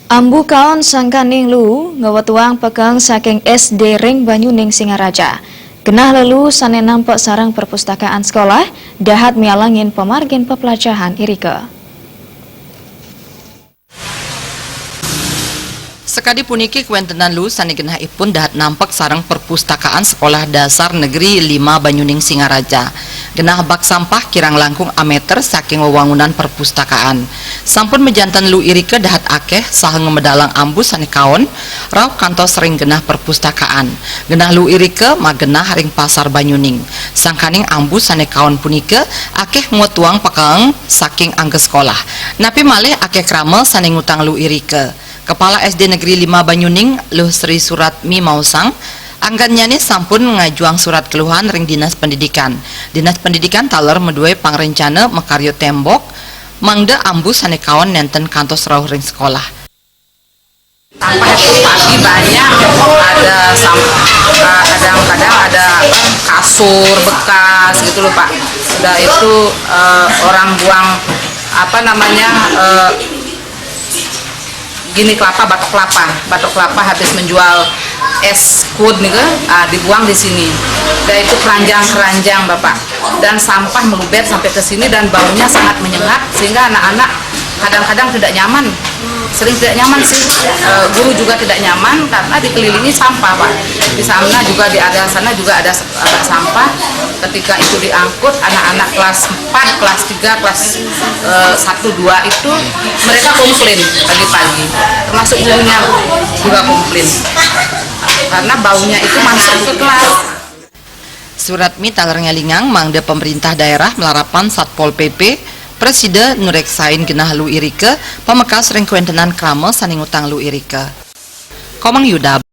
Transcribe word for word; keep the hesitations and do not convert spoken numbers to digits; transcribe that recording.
Ambu kaon sangkaning luu ngawetuang pekeng saking S D ring Banyuning Singaraja. Genah leluu sane nampek sareng perpustakaan sekolah dahat mialangin pamargin pepelajahan irika. Sakadi puniki kawentenan luu sane genah ipun dahat nampek sareng perpustakaan Sekolah Dasar Negeri lima Banyuning Singaraja. Genah bak sampah kirang langkung ameter saking wewangunan perpustakaan. Sampun majanten luu irika dahat akeh saha ngamedalang ambu sane kaon rauh kantos ring genah perpustakaan. Genah luu irika magenah ring Pasar Banyuning. Sangkaning ambu sane kaon punika akeh ngwetuang pekeng saking angga sekolah. Napi malih akeh krama sane ngutang luu irika. Kepala S D Negeri lima Banyuning, Luh Sri Suratmi maosang, anggennyane sampun ngajuang surat keluhan ring Dinas Pendidikan. Dinas Pendidikan taler madue pangrencana makarya tembok, mangda ambu sane kaon nenten kantos rauh ring sekolah. Sampah itu pagi banyak, ada sam- eh, kadang-kadang ada apa, kasur bekas gitu loh, Pak. Udah itu, eh, orang buang apa namanya, eh, gini, kelapa, batok kelapa, batok kelapa habis menjual es kut nih, ah, dibuang di sini. Dan itu keranjang-keranjang, Bapak. Dan sampah meluber sampai ke sini dan baunya sangat menyengat sehingga anak-anak kadang-kadang tidak nyaman. Sering tidak nyaman sih. Eh, guru juga tidak nyaman karena dikelilingi sampah, Pak. Di sana juga, di area sana juga ada s- ada sampah. Ketika itu diangkut, anak-anak kelas empat, kelas tiga, kelas, eh, satu, dua itu mereka komplain pagi-pagi. Termasuk gurunya juga komplain. Karena baunya itu masuk ke kelas. Suratmi taler ngelingang mangda pemerintah daerah malarapan Satpol P P prasida nureksain genah luu irika pamekas ring kawentenan krama sane ngutang luu irika. Komang Yuda.